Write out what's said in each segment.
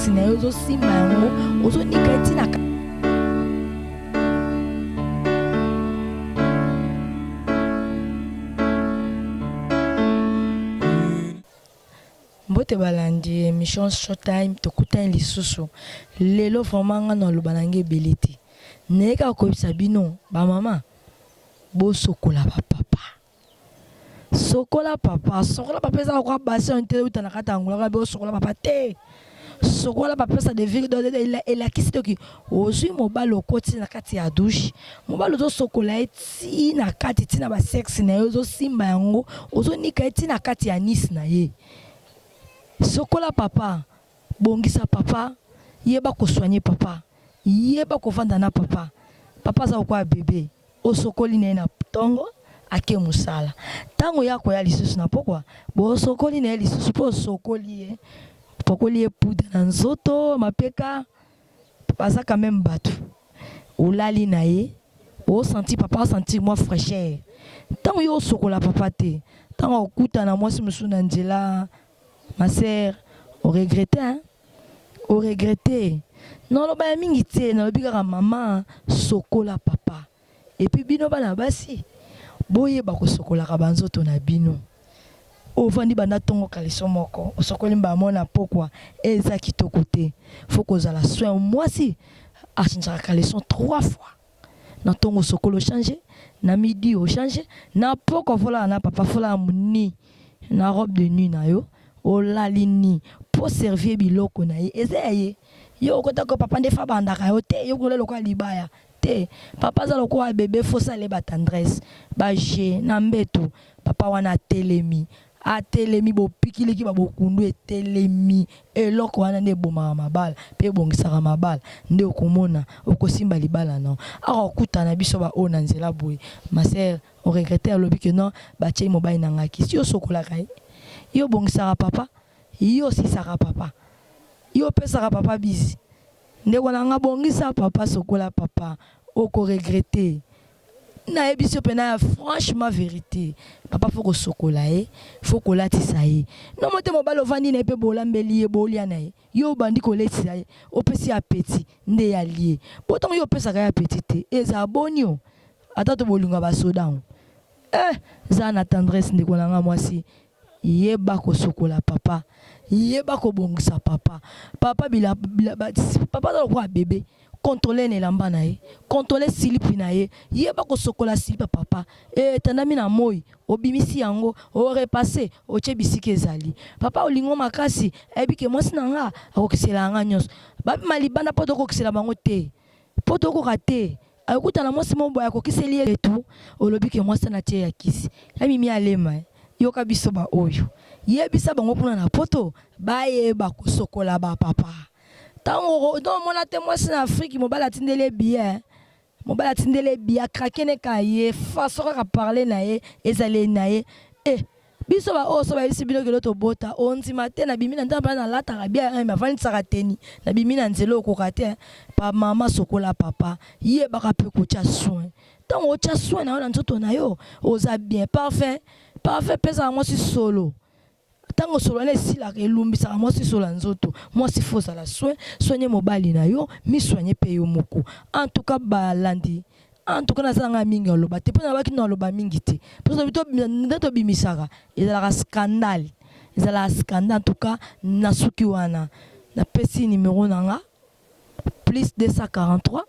basexe na ye, ozosimba yango, ozonika ye ntina. Mbote balandi emission Showtime, tokutani lisusu lelo. Vraiment nga naloba na ngai ebele te, naye kaka koyebisa bino bamama, bosokola bapapa. Sokola papa, sokola papa eza lokola bassin te euta na kati ya Angola, kaka osokola papa te. Sokola papa ça devient elakisi toki ozwi mobali, okoti na kati ya douche, mobali ozosokola ye ti na kati, ti na basexe na ye, ozosimba yango, ozonika ye ti na kati ya anus na ye. Sokola papa, bongisa papa, yeba kosoigner papa, yeba kovanda na papa. Papa aza lokola bebe, osokoli na ye na ntongo, ake mosala, ntango ya koya lisusu na pokwa, bosokoli na ye lisusu, mpo osokoli ye, opakoli ye poudre na nzoto, mapeka. Baza quand même bato. Olali na ye, osentir papa, osentir mwa fraîcheur. Ntango yo osokola papa te, ntango okutana mwasi mosusu na nzela, ma sœur, oregretter, hein? Oregretter. Naloba ya mingi te, nalobi kaka mama, sokola papa. Et puis bino bana basi, boyeba kosokolaka banzoto na bino. Ovandi banda ntongo, caleçon moko osokoli mbala moko na pokwa, eza kitoko te. Faut kozala soin. Mwasi achangeaka caleçon trois fois na ntongo. Osokoli, ochange na midi, ochange na pokwa. Folala na papa, folala moni na robe de nuit na yo, olali ni mpo servir biloko na ye, eza ya ye. Yo okotaka papa nde fa bandaka yo te, yo kolela lokola libaya te. Papa aza lokola bebe, faut osala batendresse, baje na mbeto. Papa wana atelemi, atelemi, bopikiliki babokundu etelemi. Eloko wana nde ebomaka mabala mpe ebongisaka mabala. Nde okomona okosimba libala na awa, okutana biso baoyo na nzela boye, ma sœur, oregretter. Alobi ke non, batiei mobali na ngai kisi. Yo osokolaka ye, yo obongisaka papa, yo osisaka papa, yo opesaka papa bisi. Ndeko na nga, bongisa papa, sokola papa, okoregretter. Nayebi so mpena ya franchement vérité, papa faut kosokola ye, faut kolatisa ye. Nomo te, mobali ovandi na ye mpe bolambeli ye, bolia na ye, yo obandi koletisa ye, opesi appétit nde ya lie. Po ntango yo opesaka ye appétit te, ezala boni? O ata to bolingo ya basoda yango, eh, za na tendresse. Ndeko na nga mwasi, yeba kosokola papa, yeba kobongisa papa. Papa bila, bila, papa aza lokola bebe. Contrôle na elamba na ye, contrôle silipi na ye, yeba kosokola silipi ya papa. Etandami na moi, obimisi yango, orepasse, otie bisika ezali. Papa olingo makasi, ayebi ke mwasi na nga akokisela nga nyonso. Babima libanda mpo tokokisela bango te, mpo tokoka te. Akokutana mwasi moko boye, akokiseli ye etu, olobi ke mwasi ana tie ya kisi ya mimi alema. Yoka biso baoyo, yebisa bango kuna na Poto bayeba kosokola bapapa. Ntango omona te mwasi na Afrike, mobali atindeli ye bien, mobali atindeli ye bien, akrake ne ka ye façon kaka parle na ye, ezaleli na ye. E biso baoyo so bayebisi bino kelo tobota, ondima te. Nabimi na nzela mpana, nalataka bien, avandisaka teni, nabimi na nzela, okoka te. Pa mama, sokola papa, yebaka mpe kotia soin. Ntango otya soin na yo na nzoto na yo, oza bien. Parfum, parfum epesaka mwasi solo. Ntango solo wana esilaka, elumbisaka mwasi solo ya nzoto. Mwasi faut ozala soin, soigne mobali na yo, misoigne mpe yo moko. En tout cas balandi, en tout cas naza ngai mingi aloba te, mpo nalobaki na aloba mingi te, mpo nde tobimisaka ezalaka scandale, ezalaka scandale. En tout cas nasuki wana, napesi numéro na nga: plus 243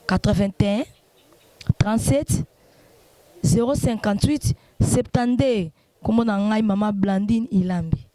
81 37 058 72. Kombo na ngai mama Blandine Ilambi.